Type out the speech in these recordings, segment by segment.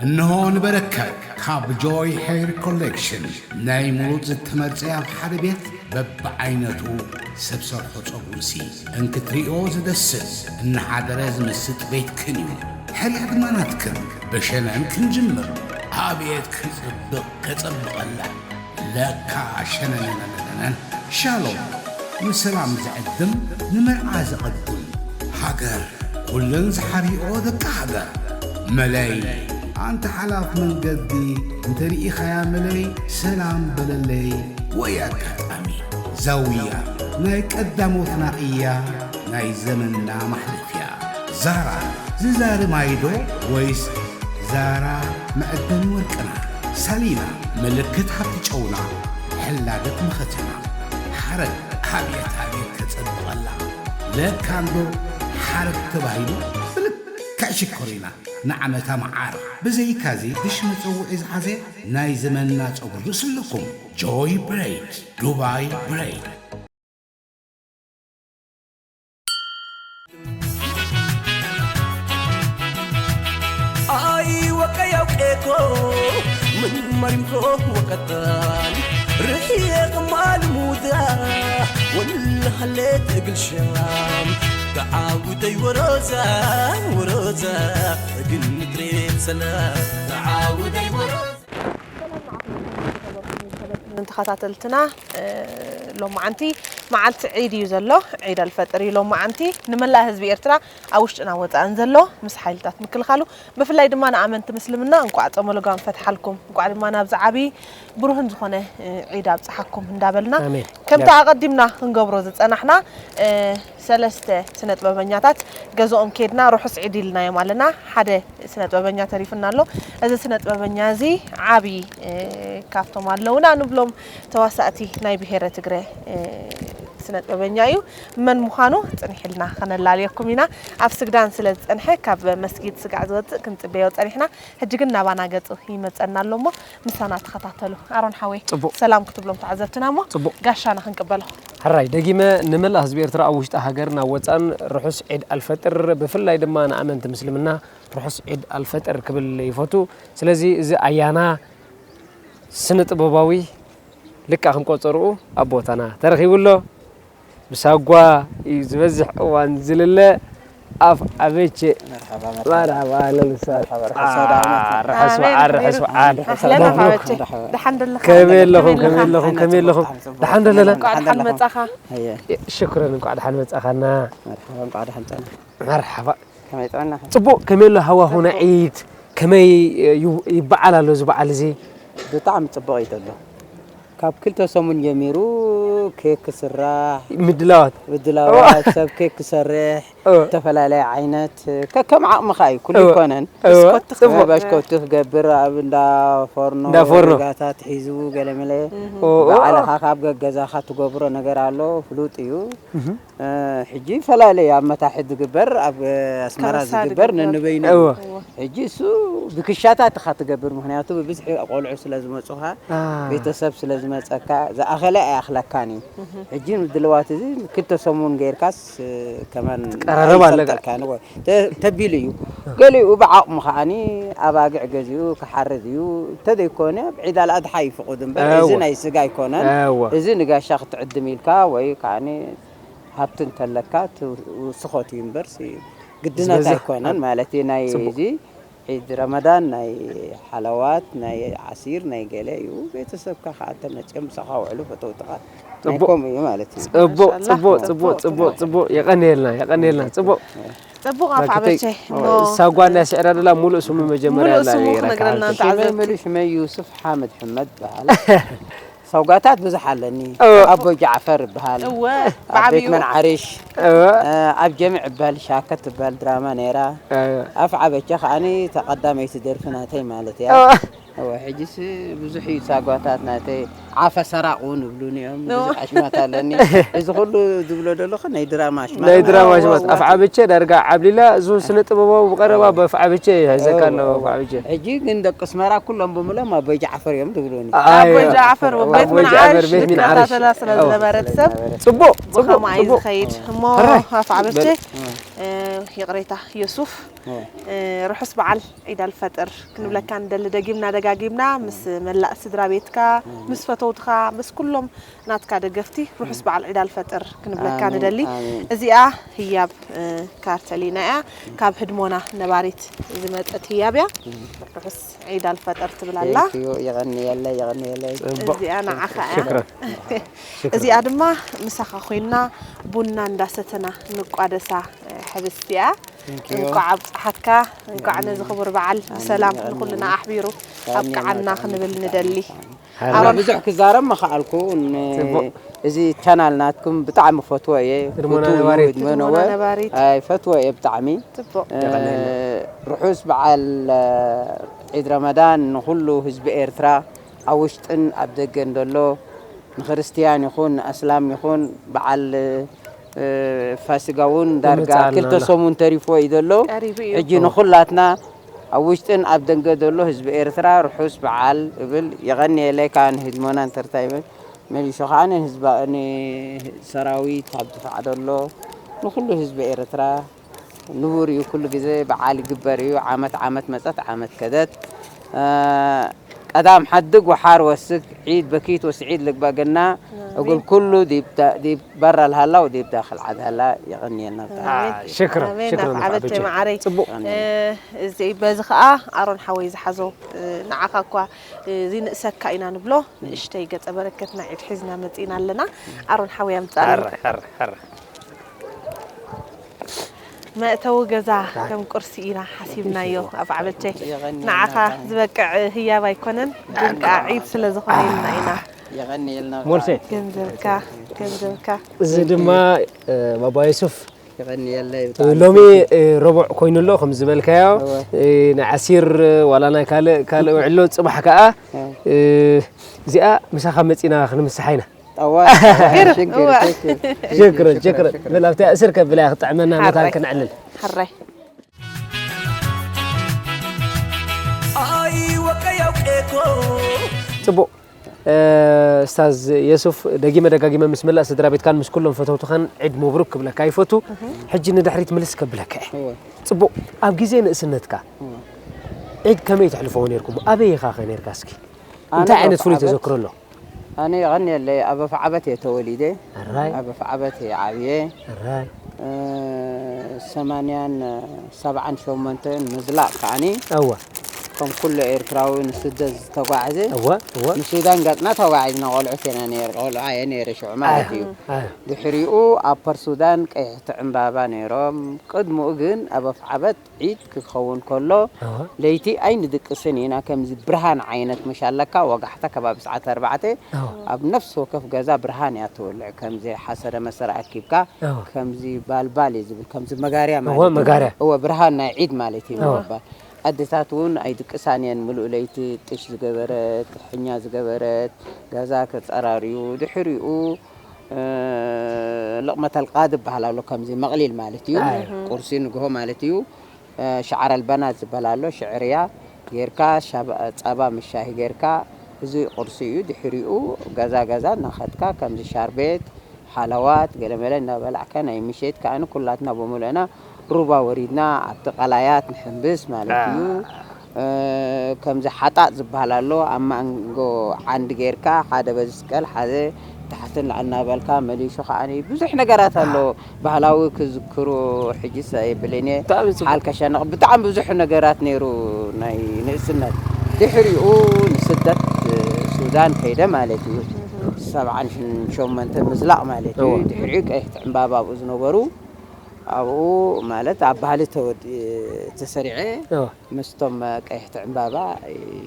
እንሆ ንበረከት ካብ ጆይ ሄር ኮሌክሽን ናይ ምሩፅ ዝተመርፀ ኣብ ሓደ ቤት በብዓይነቱ ሰብ ሰርሖ ፀጉርሲ እንክትሪኦ ዝደስስ እናሓደረ ዝምስጥ ቤትክን እዩ። ሕርያ ድማ ናትክን። ብሸነን ክንጅምር። ኣቤት ክፅብቕ ከፀብቐላ። ለካ ሸነነነነነን። ሻሎም ንሰላም ዝዕድም ንመርዓ ዝቕድም። ሃገር ኩለን ዝሓርይኦ ደቂ ሃገር። መለይ ኣንታ ሓላፍ መንገዲ እንተሪኢኻያ መለይ ሰላም በለለይ። ወይ ኣጋጣሚ ዛውያ ናይ ቀዳሞትና እያ ናይ ዘመንና ማሕለፍያ። ዛራ ዝዛሪ ማይዶ ወይስ ዛራ መዕደኒ ወርቅና? ሳሊና ምልክት ሃብቲ ጨውና ሕላገት መኸተና። ሓረግ ኣብየት ኣብየት ከጸብቐላ። ለካ እንዶ ሓረግ ተባሂሉ ብልክዕ ሽኮር ኢና ንዓመታ መዓር። ብዘይካዚ ድሽ መጸውዒ ዝሓዘ ናይ ዘመንና ጸጉሪ ርእሲ ኣለኩም። ጆይ ብሬድ፣ ዱባይ ብሬድ። ኣይ ወቀያው ቄኮ ምን መሪምኮ ወቀጣን ርሕየቅ ማልሙዳ ወልሃለት እግል ሸዋም ተዓውተይ ወሮዛ ወሮዛ እግል ምድሬት ሰላም ተዓውተይ ወሮዛ ንተኸታተልትና ሎማዓንቲ መዓልቲ ዒድ እዩ ዘሎ። ዒድ ኣልፈጥር እዩ ሎማዓንቲ። ንመላእ ህዝቢ ኤርትራ ኣብ ውሽጥና ወፃእን ዘሎ ምስ ሓይልታት ምክልኻሉ ብፍላይ ድማ ንኣመንቲ ምስልምና እንቋዕ ጾመ ሎጋን ፈትሓልኩም፣ እንቋዕ ድማ ናብዚ ዓብዪ ብሩህን ዝኾነ ዒድ ኣብፅሓኩም እንዳበልና ኣሜን። ከምቲ ኣቐዲምና ክንገብሮ ዝፀናሕና ሰለስተ ስነ ጥበበኛታት ገዝኦም ኬድና ርሑስ ዒድ ኢልናዮም ኣለና። ሓደ ስነ ጥበበኛ ተሪፍና ኣሎ። እዚ ስነ ጥበበኛ እዚ ዓብዪ ካብቶም ኣለውና ንብሎም ተዋሳእቲ ናይ ብሄረ ትግረ ስነ ጥበበኛ እዩ። መን ምዃኑ ፅንሕ ኢልና ከነላልየኩም ኢና። ኣብ ስግዳን ስለ ዝፀንሐ ካብ መስጊድ ስጋዕ ዝወፅእ ክንፅበዮ ፀኒሕና። ሕጂ ግን ናባና ገፁ ይመፀና ኣሎ እሞ ምሳና ተኸታተሉ። ኣሮን ሓወይ ጽቡቕ። ሰላም ክትብሎም ተዓዘብትና እሞ ጽቡቕ። ጋሻና ክንቅበሎ። ሕራይ ደጊመ ንመላእ ህዝቢ ኤርትራ ኣብ ውሽጢ ሃገር ናብ ወጻን ርሑስ ዒድ ኣልፈጥር ብፍላይ ድማ ንኣመንቲ ምስልምና ርሑስ ዒድ ኣልፈጥር ክብል ይፈቱ። ስለዚ እዚ ኣያና ስነ ጥበባዊ ልክዕ ከም ቆጸርኡ ኣብ ቦታና ተረኺቡ ኣሎ። ብሳጓ እዩ ዝበዝሕ እዋን ዝልለ ኣፍ ዓበቼ መርሓባ መርሓባ ኣህለን ሳህለን ርሑስ በዓል ርሑስ በዓል ኣህለን ኣፍ ዓበቼ ደሓን ደለኻ ከመይ ኣለኹም ከመይ ኣለኹም ከመይ ኣለኹም ደሓን ደለና እንኳዕ ደሓን መጻኻ ሽክረን እንኳዕ ደሓን መጻኻና መርሓባ እንኳዕ ደሓን ጸና መርሓባ ከመይ ጥዕናኻ ጽቡቕ ከመይ ኣሎ ሃዋሁና ዒድ ከመይ ይበዓል ኣሎ እዚ በዓል እዚ ብጣዕሚ ጽቡቕ እዩ ዘሎ ካብ ክልተ ሰሙን ጀሚሩ ኬክ ክስራሕ ምድላዋት ምድላዋት ሰብ ኬክ ክሰርሕ ዝተፈላለየ ዓይነት ከከም ዓቕምኻ እዩ ኩሉ ይኮነን ባሽኮቲ ክገብር ኣብ እንዳ ፎርኖ ፎርኖ ጋታት ሒዙ ገለመለ ባዕልኻ ካብ ገገዛኻ ትገብሮ ነገር ኣሎ ፍሉጥ እዩ ሕጂ ይፈላለ እዩ ኣብ መታሕት ዝግበር ኣብ ኣስመራ ዝግበር ነንበይኑ ሕጂ እሱ ብክሻታት ኢኻ ትገብር ምክንያቱ ብብዝሒ ቆልዑ ስለ ዝመፁኻ ቤተሰብ ስለ ዝመፀካ ዝኣኸለ ኣይኣኽለካን እዩ ሕጂ ምድልዋት እዚ ክልተ ሰሙን ገይርካስ ከማን ትቀራረብ ኣለካ። ኣይፈልጠልካን ወይ ተ- ተቢሉ እዩ ገሊኡ ብዓቕሙ ከዓኒ ኣባግዕ ገዚኡ ክሓርድ እዩ እንተዘይኮነ ኣብ ዒድ ኣልኣድሓ እዩ ፍቑድ እምበር እዚ ናይ ስጋ ኣይኮነን እወ። እዚ ንጋሻ ክትዕድም ኢልካ ወይ ከዓኒ ሃብቲ እንተለካ ትውስኾት እዩ እምበር ሲ- ግድነት ዝበዝሕ ኣይኮነን ማለት እዩ ናይ ጽቡቕ። እዚ ዒድ ረመዳን ናይ ሓለዋት ናይ ዓሲር ናይ ገለ እዩ ቤተሰብካ ከዓ እንተመፅኦም ምሳኻ ውዕሉ ፈተውትኻ ናይ ጽቡቕ። ከምኡ እዩ ማለት እዩ ጽቡቕ ማሻኣላህ። ጽቡቕ ጽቡቕ ጽቡቕ ጽቡቕ ጽቡቕ የቐንየልና የቐንየልና ጽቡቕ ጽቡቕ ኣፍ ዓበቼ እሞ ሳጓ እንዳስዕራ ደላ ሙሉእ ስሙ መጀመርያ ሙሉእ ስሙ ክነግረና ንተዓዘብቲ ሽመይ ሙሉ ሽመይ ዩስፍ ሓመድ ሕመድ በሃል ሳውጋታት ብዙሕ ኣለኒ እወ። ኣቦ ጃዕፈር ይበሃል እወ ኣብ ቤት ብዓብዩ መንዓርሽ እወ። ኣብ ጀሚዕ ይበሃል ሻከት ትበሃል ድራማ ነይራ እወ። ኣፍ ዓበቼ ከዓኒ ተቐዳመይቲ ደርፊ ናተይ ማለት እያ እወ። እወ ሕጂስ ብዙሕ እዩ ሳጓታት ናተይ ዓፈ ሰራቕ እውን ይብሉኒ እዮም ብዙሕ ኣሽማት ኣለኒ እዚ ኩሉ ዝብሎ ዘለኹ ናይ ድራማ ኣሽማት ናይ ድራማ ኣሽማት ኣፍ ዓበቼ ዳርጋ ዓብሊላ እሱ ስነ ጥበባዊ ብቐረባ በፍ ዓበቼ ይሕዘካ ኣሎ ኣፍ ዓበቼ ሕጂ ግን ደቂ ኣስመራ ኩሎም ብምሎም ኣቦይ ጃዕፈር እዮም ዝብሉኒ ኣቦይ ጃዕፈር ቤት ምንዓርሽ ቤት ምንዓርሽ ይከታተላ ስለ ዝነበረት ሰብ ጽቡቕ ጽቡቕ ብኸማይ እዩ ጽቡቕ ዝኸይድ እሞ ኣፍ ዓበቼ ይቕሬታ ዮሱፍ፣ እ፣ ርሑስ በዓል ዒድ ኣልፈጥር ክንብለካ ንደሊ፣ ደጊምና ደጋጊምና ምስ መላእ ስድራ ቤትካ፣ ምስ ፈተውትኻ፣ ምስ ኩሎም ናትካ ደገፍቲ ርሑስ በዓል ዒድ ኣልፈጥር ክንብለካ ንደሊ። እዚኣ ህያብ፣ እ፣ ካርተሊና እያ፣ ካብ ህድሞና ነባሪት ዝመጸት ህያብ እያ። ርሑስ ዒድ ኣልፈጥር ትብል ኣላ። Thank you፣ የቐንየለይ፣ የቐንየለይ። እዚኣ ንዓኻ እያ። ሽክረን። እዚኣ ድማ ምሳኻ ኮይና ቡና እንዳሰተና ንቋደሳ፣ እ፣ ሕብስቲ እያ። Thank you። እንቋዕ ኣብጽሓካ፣ እንቋዕ ነዚ ክቡር በዓል ብሰላም ንኹልና ኣሕቢሩ ኣብቅዓና ክንብል ንደሊ። ኣነ ብዙሕ ክዛረብ ምኽኣልኩ፣ ን-፣ ጽቡቕ። እዚ ቻናል ናትኩም ብጣዕሚ ፈትዎ እየ። ህድሞና ፍቱው እዩ፣ ነባሪት። ህድሞ ህድሞና ነወ። ነባሪት። ኣይ፣ ፈትዎ እየ ብጣዕሚ። ጽቡቕ። እ፣ ርሑስ በዓል፣ እ፣ ዒድ ረመዳን ንኹሉ ህዝቢ ኤርትራ፣ ኣብ ውሽጥን ኣብ ደገን ዘሎ፣ ንክርስትያን ይኹን ንኣስላም ይኹን፣ በዓል፣ እ፣ ፋሲጋ እውን ዳርጋ ይመጽኣልና ክልተ ኣሎ። ሰሙን ተሪፎ እዩ ዘሎ። ቀሪቡ እዩ። ሕጂ ንኹላትና ኣብ ውሽጥን ኣብ ደገ ዘሎ ህዝቢ ኤርትራ ርሑስ በዓል እብል። የቐንየለይ ከዓ ንህድሞና እንተርታይመንት መሊሱ ከዓ ንህዝባ-፣ ንሰራዊት ኣብ ድፋዕ ዘሎ ንኹሉ ህዝቢ ኤርትራ ንቡር እዩ። ኩሉ ግዜ በዓል ይግበር እዩ። ዓመት ዓመት መጸት ዓመት ከደት። እ፣ ቀዳም ሓድግ ወሓር ወስክ ዒድ በኪት ወስዒድ ልግባ ገና እጉል ኩሉ ዲብ ዳ-፣ ዲብ በራ ልሃላ ወዲብ ዳኽል ዓድ ሃላ። የቐንየልና ብጣዕሚ። ኣሜን። ሽክረን፣ ኣሜን። ሽክረን ኣፍ ዓበተይ ዓበተይ። መዓረይ። ጽቡቕ። እ፣ እዚ በዚ ኸኣ ኣሮን ሓወይ ዝሓዞ፣ እ፣ ንዓኻ እኳ፣ እ፣ እዚ ንእሰካ ኢና ንብሎ፣ ንእሽተይ ገጸ በረከት ናይ ዒድ ሒዝና መጺእና ኣለና። ኣሮን ሓወይ ኣምጻልና። ሕረ፣ ሕረ፣ ሕረ። መእተዊ ገዛ ከም ቁርሲ ኢና ሓሲብናዮ። ኣፍ ዓበተይ፣ የቐንየልና ንዓኻ ብጣዕሚ። ዝበቅዕ ህያብ ኣይኮነን፣ ግን ከኣ ዒድ ስለ ዝኾነ ኢልና ኢና። የቐንየልና ሞልሴ። ብጣዕሚ። ገንዘብካ፣ ገንዘብካ። እዚ ድማ፣ እ፣ ባባ ዮሱፍ የቐንየለይ ብጣዕሚ። ሎሚ፣ እ፣ ረቡዕ ኮይኑ ኣሎ፣ ከም ዝበልካዮ፣ እወ። እ፣ ንዓሲር፣ እ፣ ዋላ ናይ ካልእ፣ ካልእ ውዕሎ ጽባሕ ከኣ፣ እወ። እ፣ እዚኣ ምሳኻ መጺና ክንምስሓ ኢና። እዋ፣ ግርም፣ ሽግር፣ እዋ። ሽግር። ሽግር፣ ሽግር፣ ሽግር። ሽግር። በል ኣብቲ እስር ከብላ ክትጥዕመና መታን ሕራይ። ክነዕልል። ሕራይ። ኣይ ወቀይ ኣውቄኮ። ጽቡቕ። እ፣ ኡስታዝ የሱፍ፣ ደጊመ ደጋጊመ ምስ መላእ ስድራ ቤትካን ምስ ኩሎም ፈተውትኻን ዒድ መብሩክ ክብለካ ይፈቱ። እህ። ሕጂ ንድሕሪት ምልስ ከብለካ እየ። እወ። ጽቡቕ፣ ኣብ ግዜ ንእስነትካ እወ። ዒድ ከመይ ተሕልፈዎ ነይርኩም? ኣበይ ኢኻ ኸ ነይርካ እስኪ? ኣነ እንታይ ዓይነት ፍሉይ ኣበፍዓበት ተዘክሮ ኣሎ? ኣነ የቐንየለይ፣ ኣብ ኣፍዓበት እየ ተወሊደ። ሕራይ። ኣብ ኣፍዓበት እየ ዓብየ። ሕራይ። እ፣ ሰማንያን ሰብዓን ሸሞንተን ምዝላቕ ከዓኒ እወ። ከም ኩሉ ኤርትራዊ ንስደት ዝተጓዕዘ እወ፣ እወ። ንሱዳን ገጽና ተጓዒዝና ቆልዑት ኢና ነይር-፣ ቆልዓ እየ ነይረ ሽዑ ማለት እዩ። ኣየ። ድሕሪኡ ኣብ ፐርሱዳን ቀይሕቲ ዕምባባ ነይሮም። ቅድምኡ ግን ኣብ ኣፍዓበት ዒድ ክኸውን ከሎ፣ ኣዋ። ለይቲ ኣይንድቅስን ኢና። ከምዚ ብርሃን ዓይነት ምሽ ኣለካ፣ ወጋሕታ ከባቢ ሰዓት ኣርባዕተ፣ ኣዋ። ኣብ ነፍሲ ወከፍ ገዛ ብርሃን እያ ትወልዕ። ከምዚ ሓሰረ መሰረ ኣኪብካ፣ ኣዋ። ከምዚ ባልባል እዩ ዝብል፣ ከምዚ መጋርያ እወ፣ ማለት እዩ። መጋርያ። እወ፣ ብርሃን ናይ ዒድ ማለት እዩ ኣዋ። ምባል። ኣዴታት እውን ኣይድቅሳን እየን፣ ምሉእ ለይቲ ጥሽ ዝገበረት፣ ሕኛ ዝገበረት፣ ገዛ ከጸራርዩ፣ ድሕሪኡ፣ እ፣ ልቕመተል ቃድ ይበሃል ኣሎ፣ ከምዚ መቕሊል ማለት እዩ። ኣይ። ቁርሲ ንግሆ ማለት እዩ። እ፣ ሸዓረል በናት ዝበሃል ኣሎ፣ ሽዕርያ ጌርካ፣ ሻብ-፣ ጸባ ምስ ሻሂ ጌርካ፣ እዚ ቁርሲ እዩ። ድሕሪኡ ገዛ ገዛ እናኸድካ ከምዚ ሻርቤት፣ ሓለዋት፣ ገለመለ እናበላዕካ፣ ናይ ምሸት ከኣ ኩላትና ብምሉእና ሩባ ወሪድና ኣብቲ ቀላያት ንሕምብስ ማለት እዩ። እ፣ ከምዚ ሓጣጥ ዝበሃል ኣሎ፣ ኣብ መንጎ ዓንዲ ጌርካ ሓደ በዚ ስቀል፣ ሓደ ታሕትን ላዕሊ እናበልካ መሊሱ ከኣ ብዙሕ ነገራት ኣሎ። ባህላዊ ክዝክሩ ሕጂስ የብልን እየ። ብጣዕሚ ጽቡቕ። ሓል ከሸነቕ ብጣዕሚ ብዙሕ ነገራት ነይሩ ናይ ንእስነት። ድሕሪኡ ንስደት ሱዳን ከይደ ማለት እዩ። ሰብዓን ሸሞንተ ምዝላቕ ማለት እዩ። እወ። ድሕሪኡ ቀይሕቲ ዕምባባ ኣብኡ ዝነበሩ፣ ኣብኡ ማለት ኣብ ባህሊ ተወድ-፣ ተሰሪዐ እወ። ምስቶም ቀይሕቲ ዕምባባ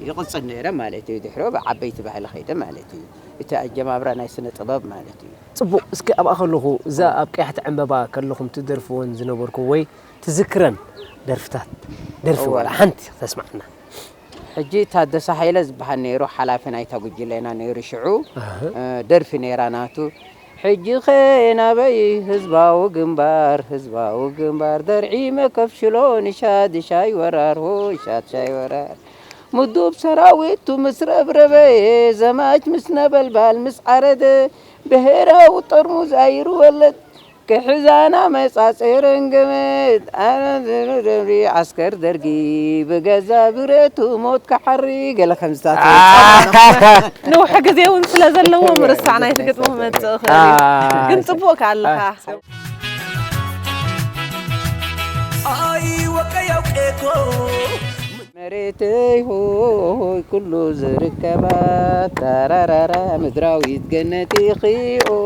ይቕጽል ነይረ ማለት እዩ። ድሕሪኡ ብዓበይቲ ባህሊ ከይደ ማለት እዩ። እቲ ኣጀማምራ ናይ ስነ ጥበብ ማለት እዩ። ጽቡቕ። እስኪ ኣብኣ ከለኹ፣ እዛ ኣብ ቀያሕቲ ዕምበባ ከለኹም ትደርፍወን ዝነበርኩ ወይ ትዝክረን ደርፍታት፣ ደርፊ እወ። ዋላ ሓንቲ ክተስምዓና። ሕጂ ታደሰ ሃይለ ዝበሃል ነይሩ፣ ሓላፊ ናይታ ጉጅለና ነይሩ ሽዑ። ኣህ። እ፣ ደርፊ ነይራ ናቱ። ሕጂኸ ናበይ ህዝባዊ ግንባር፣ ህዝባዊ ግንባር፣ ደርዒ መከፍሽሎ፣ ንሻድሻይ ወራር፣ ሆ ሻድሻይ ወራር። ምዱብ ሰራዊቱ ምስ ረብረበ፣ ዘማች ምስ ነበልባል ምስ ዓረደ፣ ብሄራዊ ጠርሙዝ ኣይሩ ወለድ፣ ክሕዛና መጻጽርን ገመድ ኣነ ዝርደምሪ ዓስከር ደርጊ ብገዛ ብረቱ ሞት ክሓሪ ገለ ከምዝታት ንውሕ ግዜ እውን ስለ ዘለዎ ምርሳዕ ናይቲ ግጥሚ ክመፅእ ይኽእል እዩ። ግን ፅቡቅ ከ ኣለኻ። መሬተይ ሆይ ኩሉ ዝርከባ ታራራራ ምድራዊት ገነት ኢኺ ኦ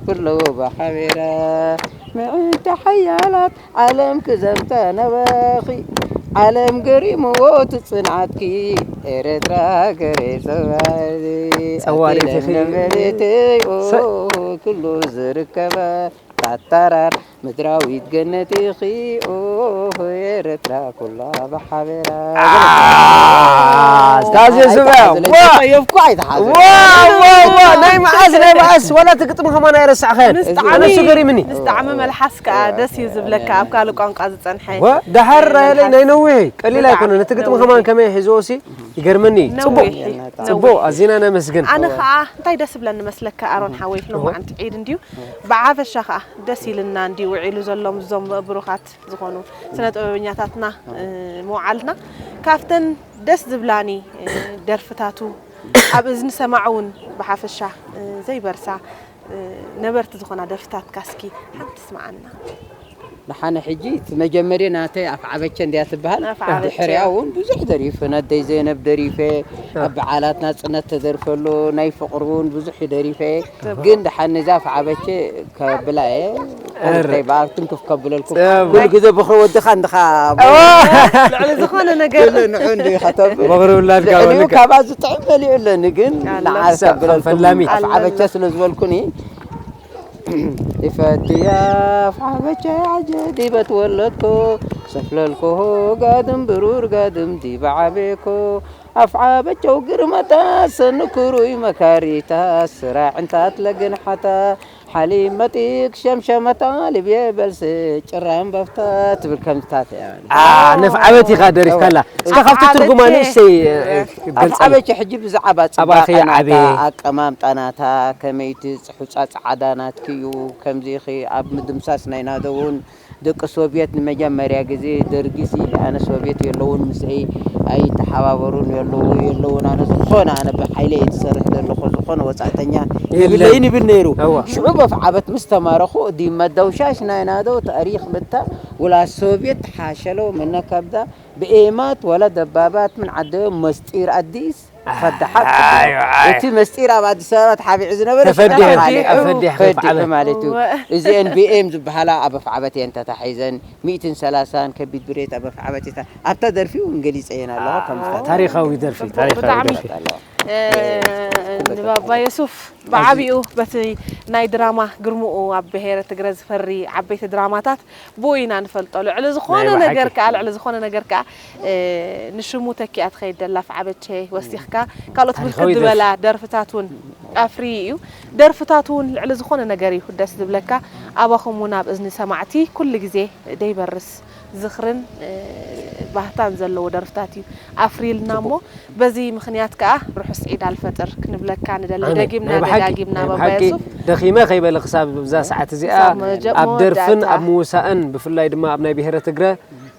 ኩሉ ብሓቤራ ምዕንተ ሓያላት ዓለም ክዘምታ ናባኺ ዓለም ገሪምዎ ትጽንዓትኪ ኤረትራ ገሬ ጸዋሪት ጸዋሪት ኢኺ። መሬተይ ኦ ኩሉ ዝርከባ ታታራር ምድራዊት ገነት ኢኺ ኦ ኤረትራ ኩላ ብሓቤራ ስታዝ የሱፍ ኣይተሓዘለይ፣ ዋ! ተጸየፍኩ ኣይተሓዘለይ። ዋ ዋ ዋ ናይ መዓስ ናይ መዓስ ዋላ እቲ ግጥሚ ከማን ኣይረሳዕኸን። ምስ ጣዕሚ- ኣነሱ ገሪምኒ። ምስ ጣዕሚ መልሓስ ከዓ ደስ እዩ ዝብለካ ኣብ ካልእ ቋንቋ ዝፀንሐ። ወ ደሓር ራሄለይ ናይ ነዊሕ እዩ። ቀሊል ኣይኮነን። እቲ ግጥሚ ከማን ከመይ ሒዝዎ ሲ ይገርመኒ። ጽቡቅ ነዊሕ እዩ። ጽቡቅ ኣዚና ነመስግን። ኣነ ከዓ እንታይ ደስ ብለኒ መስለካ ኣሮን ሓወይ ሎማዓንቲ ዒድ እንድዩ ብዓፈሻ ከዓ ደስ ኢልና እንድዩ ውዒሉ ዘሎ ምስዞም ብሩኻት ዝኾኑ ስነ ጥበበኛታትና ምውዓልና ካብተን ደስ ዝብላኒ ደርፍታቱ ኣብ እዝኒ ሰማዕ እውን ብሓፈሻ ዘይበርሳ ነበርቲ ዝኾና ደርፍታትካ እስኪ ሓንቲ ስምዓና። ንሓነ ሕጂ እቲ መጀመርያ ናተይ ኣፍዓበቸ እንድያ ትበሃል። ኣፍዓበቸ። ድሕሪያ እውን ብዙሕ ደሪፈ፣ ነደይ ዘይነብ ደሪፈ፣ ኣብ በዓላት ናጽነት ተደርፈ ኣሎ፣ ናይ ፍቕሪ እውን ብዙሕ ደሪፈ። ግን ድሓን ነዛ ኣፍዓበቸ ከብላ እየ። ኧረ። ከልተይ በኣ ትንክፍ ከብለልኩም። ሰብ። ኩሉ ግዜ በኽሪ ወድኻ እንድኻ ልዕሊ ዝኾነ ነገር። ንዑ እንዲ ከተብል። በኽሪ ውላድካ ልዕሊኡ ወልድካ። ካብኣ ዝጥዕም በሊዑ ኣለኒ ግን ኣላ። ንዓ ሰብ ከብለልኩም ፈላሚ። ኣፍዓበቸ ስለ ዝበልኩኒ ይፈትያ ኣፍዓበቸ ዓጀ ዲበ ትወለድኮ ሰፍለልኮ ጋድም ብሩር ጋድም ዲበ ዓቤኮ ኣፍዓበቸው ግርመታ ሰንክሩይ መካሪታ ስራዕ እንታት ለግንሓታ ሓሊብ መጢክ ሸምሸመታ ልብየ በልሲ ጭራም በፍታ ትብል ከምዝታት እያ። ኣ ነፍዓበት ኢኻ ደሪፍካላ። እስከ ካብቲ ትርጉማ ንእሽተይ ገልጸልና። ኣፍዓበቸ ሕጂ ብዛዕባ ኣባኺ ጽባቐ ናታ ዓብየ። ኣቀማምጣ ናታ ከመይቲ ጽሑጻ ጸዓዳ ናትኪ እዩ ከምዚ ኢኺ ኣብ ምድምሳስ ናይ ናደውን ደቂ ሶቭየት ንመጀመርያ ግዜ ደርጊሲ ኣነ ሶቭየት የለውን ምስይ ኣይተሓባበሩን የለዉ የለውን ኣነ ዝኾነ ኣነ ብሓይለ እየ ዝሰርሕ ዘለኹ ዝኾነ ወጻእተኛ የብለይን ይብል ነይሩ። ሽዑ በፍዓበት ምስ ተማረኹ ዲ መደውሻሽ ናይ ናደው ታሪኽ ምታ ውላ ሶቭየት ሓሸሎ ምነ ከብዳ ብኤማት ወላ ደባባት ምን ዓደዮም መስጢር ኣዲስ ፈዳሓት እቲ መስጢር ኣብ ኣዲስ ኣበባ ተሓቢዑ ዝነበረ ተፈዲሑ ተፈዲሑ ማለት እዩ። እዚአን ቢኤም ዝበሃላ ኣብ ኣፍዓበት እየን ተታሒዘን ሚእትን ሰላሳን ከቢድ ብሬት ኣብ ኣፍዓበት እታ ኣብታ ደርፊ እውን ገሊፀ እየን ኣለዋ ከም ታሪኻዊ ደርፊ ታሪኻዊ ደርፊ ንባባ የሱፍ ብዓቢኡ በቲ ናይ ድራማ ግርምኡ ኣብ ብሄረ ትግረ ዝፈሪ ዓበይቲ ድራማታት ብኡ ኢና ንፈልጦ። ልዕሊ ዝኾነ ነገር ከዓ ልዕሊ ዝኾነ ነገር ከዓ ንሽሙ ተኪኣ ትኸይድ ደላ ኣፍዓበቸ ወሲኽካ ካልኦት ብርክት ዝበላ ደርፍታት እውን ኣፍርዩ እዩ። ደርፍታቱ እውን ልዕሊ ዝኾነ ነገር እዩ ደስ ዝብለካ። ኣባኹም እውን ኣብ እዝኒ ሰማዕቲ ኩሉ ግዜ ደይበርስ ዝኽርን ባህታን ዘለዎ ደርፍታት እዩ ኣፍርይልና እሞ በዚ ምኽንያት ከዓ ርሑስ ዒድ ኣልፈጥር ክንብለካ ንደሊ። ደጊምና ደጋጊምና ባባ የሱፍ ደኺመ ከይበለ ክሳብ ብዛ ሰዓት እዚኣ ኣብ ደርፍን ኣብ ምውሳእን ብፍላይ ድማ ኣብ ናይ ብሄረ ትግረ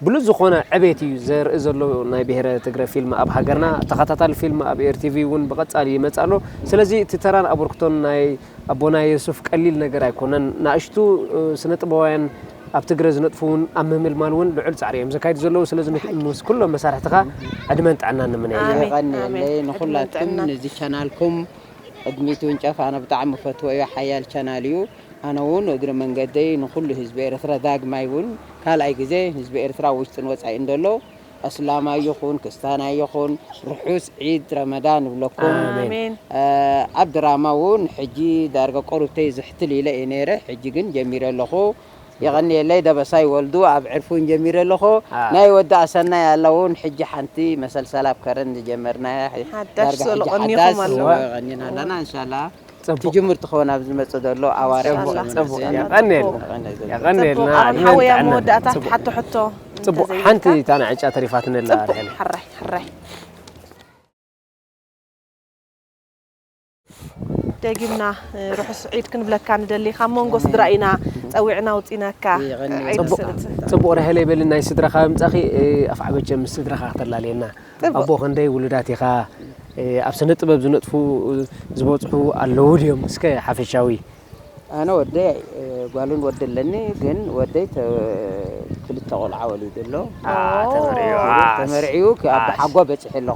ብሉጽ ዝኾነ ዕቤት እዩ ዘርኢ ዘሎ ናይ ብሄረ ትግረ ፊልም ኣብ ሃገርና። ተኸታታሊ ፊልም ኣብ ኤርቲቪ እውን ብቐጻሊ ይመጽእ ኣሎ። ስለዚ እቲ ተራን ኣበርክቶን ናይ ኣቦና የሱፍ ቀሊል ነገር ኣይኮነን። ናእሽቱ ስነ ጥበባውያን ኣብ ትግረ ዝነጥፉ እውን ኣብ ምምልማል እውን ልዑል ጻዕሪ እዮም ዘካይዱ ዘለዉ። ስለዚ ምስ ኩሎም መሳርሕትኻ ዕድመን ጥዕናን ንምነየሎም። የቐንየለይ ንኹላትኩም ነዚ ቻናልኩም ዕድሚት ውንጨፍ ኣነ ብጣዕሚ ፈትዎ እዮ ሓያል ቻናል እዩ። ኣነ እውን እግሪ መንገደይ ንኹሉ ህዝቢ ኤርትራ ዳግማይ እውን ካልኣይ ግዜ ህዝቢ ኤርትራ ውሽጥን ወፃኢን ዘሎ ኣስላማይ ይኹን ክስታናይ ይኹን ርሑስ ዒድ ረመዳን እብለኩም። ኣብ ድራማ እውን ሕጂ ዳርጋ ቆሩብተይ ዝሕትል ኢለ እየ ነይረ ሕጂ ግን ጀሚረ ኣለኹ። የቐንየለይ ደበሳይ ወልዱ ኣብ ዕርፉን ጀሚረ ኣለኹ። ናይ ወዲ ኣሰናይ ኣላ እውን ሕጂ ሓንቲ መሰልሰል ኣብ ከረን ዝጀመርናያ ሓዳሽ ዳርጋ ዘሎ ሕጂ ቀኒኹም ሓዳስ ኣለዉ። እወ፣ ቀኒና ኣለና እንሻላ። ጽቡቅ። ትጅምር ትኸውን ኣብ ዝመጽእ ዘሎ ኣዋርሕ ጽቡቅ፣ ሰሙን ጽቡቅ። እዚ። የቐንየልና። የቐንየልና። የቐንየልና። ጽቡቅ። ኣሮን ሓወይ ኣብ መወዳእታ ትሓቶ ሕቶ ጽቡቅ። እንተዘይብልካ? ሓንቲ እታ ናይ ዕጫ ተሪፋትኒ ኣላ ጽቡቅ። ርሄን። ሕራይ፣ ሕራይ። ደጊምና ርሑስ ዒድ ክንብለካ ንደሊ። ካብ መንጎ ስድራ ኢና ጸዊዕና ኣውጺናካ። ዒድ ጽቡቕ። ስርት። ጽቡቕ ራሄለ ይበልን ናይ ስድራኻ ምጻኺ ኣፍዓበቸ ምስ ስድራኻ ከተላልየና። ኣቦ ክንደይ ውሉዳት ኢኻ? ኣብ ስነ ጥበብ ዝነጥፉ ዝበጽሑ ኣለዉ ድዮም? እስከ ሓፈሻዊ። ኣነ ወደይ ጓልን ወዲ ኣለኒ፣ ግን ወደይ ክልተ ቆልዓ ወሊዱ ኣሎ። ተመርዕዩ ተመርዕዩ ኣብ ሓጎ በፂሑ ኣሎ።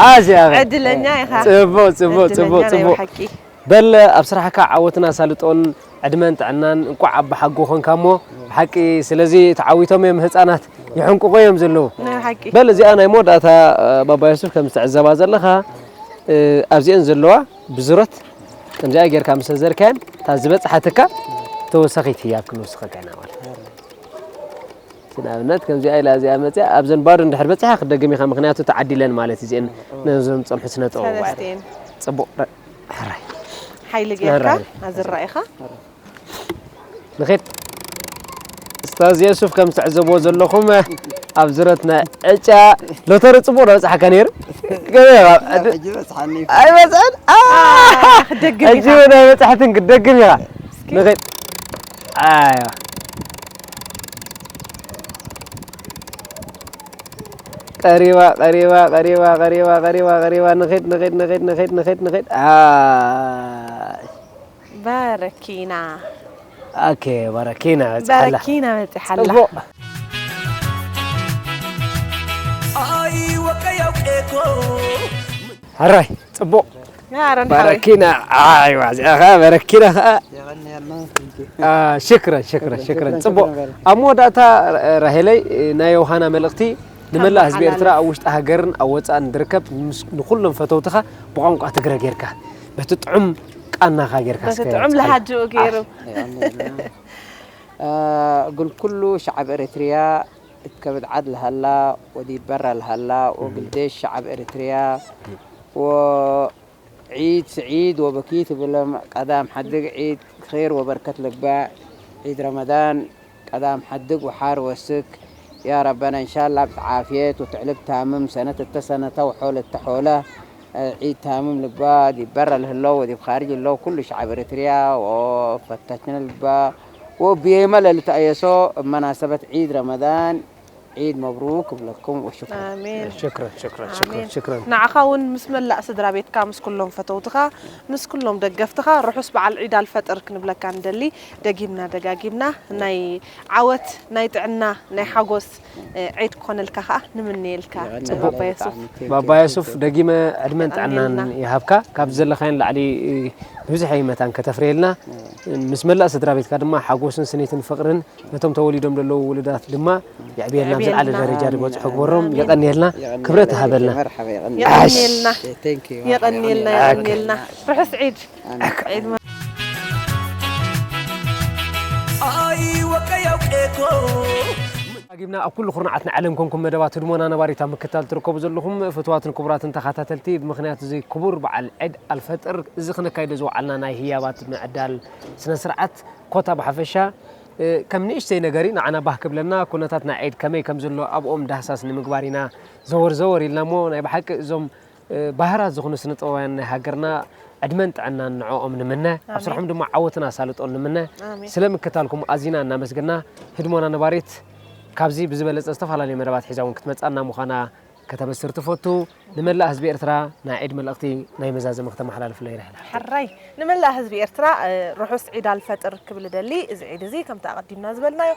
ኣዝያ ዕድለኛ ኢኻ። ጽቡቕ ጽቡቕ ጽቡቕ ጽቡቕ። በል ኣብ ስራሕካ ዓወትን ኣሳልጦን ዕድመን ጥዕናን። እንቋዕ ኣባሓጎ ኮንካ እሞ ብሓቂ። ስለዚ ተዓዊቶም እዮም ህፃናት፣ ይሕንቁቑ እዮም ዘለዉ። በል እዚኣ ናይ መወዳእታ ባባ የሱፍ ከም ትዕዘባ ዘለኻ ኣብዚአን ዘለዋ ብዝሮት ከምዚኣ ጌርካ ምስ ዘርካየን እታ ዝበፅሓትካ ተወሳኺት ህያብ ክንወስኸካ ኢና ማለት። ንኣብነት ከምዚኣ ኢላ እዚኣ መፅያ ኣብዘን ባዶ እንድሕር በፂሓ ክትደግም ኢኻ፣ ምክንያቱ ተዓዲለን ማለት እዚአን ነዞም ፀንሑ ስነ ጥበብ። ፅቡቕ። ሕራይ ሓይሊ ጌርካ ኣዝራ ኢኻ። ንኺድ። እስታዝ የሱፍ ከም ትዕዘብዎ ዘለኹም ኣብ ዝረት ናይ ዕጫ ሎተሪ ጽቡቕ ዶ በጽሓካ ነይሩ? ኣይበጽሐን። ሕጂ ናይ በጽሕትን ክትደግም ኢኻ። ንኺድ። ኣያ ቀሪባ ቀሪባ ቀሪባ ቀሪባ ቀሪባ ቀሪባ ንኺድ ንኺድ ንኺድ ንኺድ ንኺድ ንኺድ ንኺድ። ኣይ በረኪና ኦኬ በረኪና በጽሓላ። በረኪና በጽሓላ። ጽቡቕ። ሕራይ ጽቡቕ። በረኪና። ኣይዋ እዚኣ ኸዓ በረኪና ኸዓ። ሽክረን ሽክረን ሽክረን። ጽቡቕ። ኣብ መወዳእታ ራሄለይ ናይ ዮሃና መልእኽቲ ንመላእ ህዝቢ ኤርትራ ኣብ ውሽጢ ሃገርን ኣብ ወጻእን ዝርከብ ንኹሎም ፈተውትኻ ብቋንቋ ትግረ ጌርካ በቲ ጥዑም ቃናኻ ጌርካ በቲ ጥዑም ለሃጅኡ ጌሩ እግል ኩሉ ሸዓብ ኤረትርያ እትከብድ ዓድ ለሃላ ወዲበራ ለሃላ ወግልዴሽ ሸዓብ ኤረትርያ ወ ዒድ ስዒድ ወበኪት ብሎም ቀዳም ሓድግ ዒድ ኸይር ወበርከት ልግባእ ዒድ ረመዳን ቀዳም ሓድግ ወሓር ወስክ ያ ረበና እንሻላ ብትዓፍየት ወትዕልብ ታምም ሰነት እተሰነተ ወሖል እተሖለ ዒድ ታምም ልባ ዲብ በረ ልህለው ወዲብ ኻርጅ ህለው ኩሉ ሸዓብ ኤሪትርያ ወፈታችነ ልባ ወብየመ ለልትአየሶ እብ መናሰበት ዒድ ረመዳን ዒድ መብሩክ እብለኩም ወሽኩር። ኣሜን። ሽክረን ሽክረን ሽክረን ኣሜን። ሽክረን። ንዓኻ እውን ምስ መላእ ስድራ ቤትካ ምስ ኩሎም ፈተውትኻ ምስ ኩሎም ደገፍትኻ ርሑስ በዓል ዒድ ኣልፈጥር ክንብለካ ንደሊ። ደጊምና ደጋጊምና ናይ ዓወት ናይ ጥዕና ናይ ሓጎስ ዒድ ክኾነልካ ከዓ ንምነየልካ። ባባ የሱፍ። ባባ የሱፍ ደጊመ ዕድመን ጥዕናን የቐንየልና። ይሃብካ። ካብዚ ዘለኻዮ ንላዕሊ ብዙሕ እዩ መታን ከተፍርየልና። ምስ መላእ ስድራ ቤትካ ድማ ሓጎስን ስኒትን ፍቕርን ነቶም ተወሊዶም ዘለዉ ውሉዳት ድማ የዕብየልና፣ ኣብ ዝለዓለ ደረጃ ዝበጽሑ ግበሮም። የቐንየልና፣ ክብረት ይሃበልና። የቐንየልና፣ የቐንየልና። ርሑስ ዒድ። ዳጊምና ኣብ ኩሉ ኩርናዓት ናይ ዓለም ኮንኩም መደባት ህድሞና ነባሪት ኣብ ምክትታል ትርከቡ ዘለኹም ፍትዋትን ክቡራትን ተኸታተልቲ፣ ብምኽንያት እዚ ክቡር በዓል ዒድ ኣልፈጥር፣ እዚ ክነካይዶ ዝወዓልና ናይ ህያባት ምዕዳል ስነ ስርዓት ኮታ ብሓፈሻ ከም ንእሽተይ ነገር እዩ ንዓና ባህ ክብለና፣ ኩነታት ናይ ዒድ ከመይ ከም ዘሎ ኣብኦም ዳህሳስ ንምግባር ኢና ዘወር ዘወር ኢልና እሞ፣ ናይ ብሓቂ እዞም ባህራት ዝኾኑ ስነ ጥበባውያን ናይ ሃገርና ዕድመን ጥዕናን ንዕኦም ንምነ፣ ኣብ ኣሜን። ስርሖም ድማ ዓወትን ኣሳልጦን ንምነ። ኣሜን። ስለ ምክታልኩም ኣዚና እናመስገና፣ ህድሞና ነባሪት ካብዚ ብዝበለጸ ዝተፈላለዩ መደባት ሒዛ እውን ክትመጻና ምዃና ከተበስር ትፈቱ። ንመላእ ህዝቢ ኤርትራ ናይ ዒድ መልእኽቲ ናይ መዛዘሚ ክተመሓላልፍለይ ራሄላ። ሕራይ ንመላእ ህዝቢ ኤርትራ ርሑስ ዒድ ኣልፈጥር ክብል እደሊ። እዚ ዒድ እዚ ከምቲ ኣቐዲምና ዝበልናዮ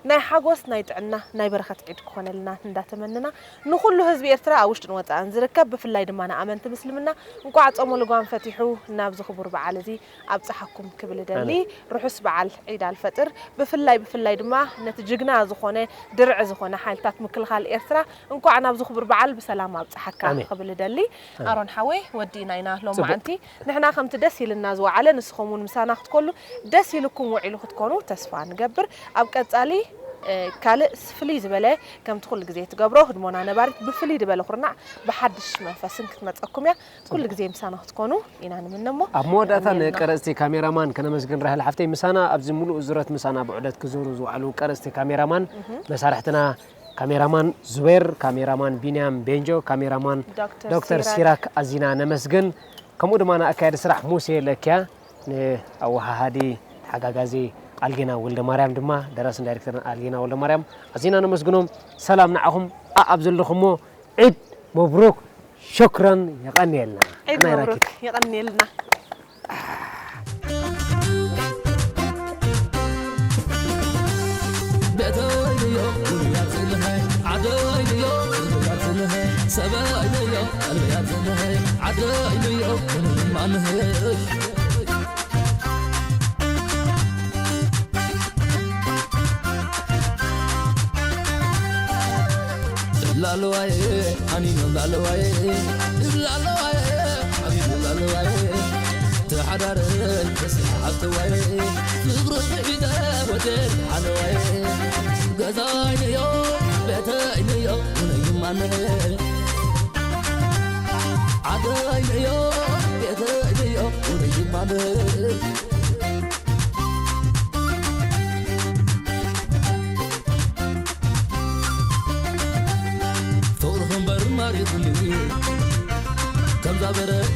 ናይ ሓጎስ ናይ ጥዕና ናይ በረኸት ዒድ ክኾነልና እንዳተመንና ንኹሉ ህዝቢ ኤርትራ ኣብ ውሽጥን ወጻእን ዝርከብ ብፍላይ ድማ ንኣመንቲ ምስልምና እንቋዕ ጾመ ልጓም ፈቲሑ ናብዚ ክቡር በዓል እዚ ኣብጽሓኩም ክብል እደሊ። ኣሜን። ርሑስ በዓል ዒድ ኣልፈጥር። ብፍላይ ብፍላይ ድማ ነቲ ጅግና ዝኾነ ድርዒ ዝኾነ ሓይልታት ምክልኻል ኤርትራ እንቋዕ ናብዚ ክቡር በዓል ብሰላም ኣብጽሓካ ኣሜን። ክብል እደሊ። ኣሜን። ኣሮን ሓወይ ወዲእና ኢና ጽቡቕ። ሎማዓንቲ ንሕና ከምቲ ደስ ኢልና ዝወዓለ ንስኹም እውን ምሳና ክትኮሉ ደስ ኢልኩም ውዒሉ ክትኮኑ ተስፋ ንገብር። ኣብ ቀጻሊ ካልእ ፍልይ ዝበለ ከምቲ ኩሉ ግዜ ትገብሮ ህድሞና ነባሪት ብፍልይ ዝበለ ኩርናዕ ብሓድሽ መንፈስን ክትመጸኩም እያ። ኩሉ ግዜ ምሳና ክትኮኑ ኢና ንምነ እሞ ኣብ መወዳእታ ንቀረጽቲ ካሜራማን ከነመስግን ራህል ሓፍተይ ምሳና ኣብዚ ሙሉእ ዙረት ምሳና ብዑደት ክዞሩ ዝወዓሉ ቀረጽቲ ካሜራማን መሳርሕትና ካሜራማን ዙቤር፣ ካሜራማን ቢንያም ቤንጆ፣ ካሜራማን ዶክተር ሲራክ ኣዚና ነመስግን። ከምኡ ድማ ንኣካያዲ ስራሕ ሙሴ ለኪያ፣ ንኣወሃሃዲ ተሓጋጋዚ ኣልጌና ወልደ ማርያም ድማ፣ ደራስን ዳይሬክተርን ኣልጌና ወልደ ማርያም፣ ኣዚና ነመስግኖም። ሰላም ንዓኹም ኣኣብ ዘለኹሞ። ዒድ መብሩክ። ሸክረን። የቐንየልና። ዒድ ናይ መብሩክ። ራኪብ። የቐንየልና። ቤተይንዮ ውያትንሀ ዓደይንዮ ውያትንሀ ሰበይንዮ ኣልብያትንሀ ዓደይንዮ ማንሀ ላለዋይ ኣኒኖ ላለዋይ ላለዋይ ኣኒኖ ላለዋይ ተሓዳረ ተስሓብተዋይ ፍቅሪ ሒዘ ወደ ሓለዋይ ገዛይንዮ ቤተይንዮ ውነይማነ ዓደይንዮ ቤተይንዮ ውነይማነ ፍቅርኺ እምበር ማሪኽኒ ከምዛ በረድ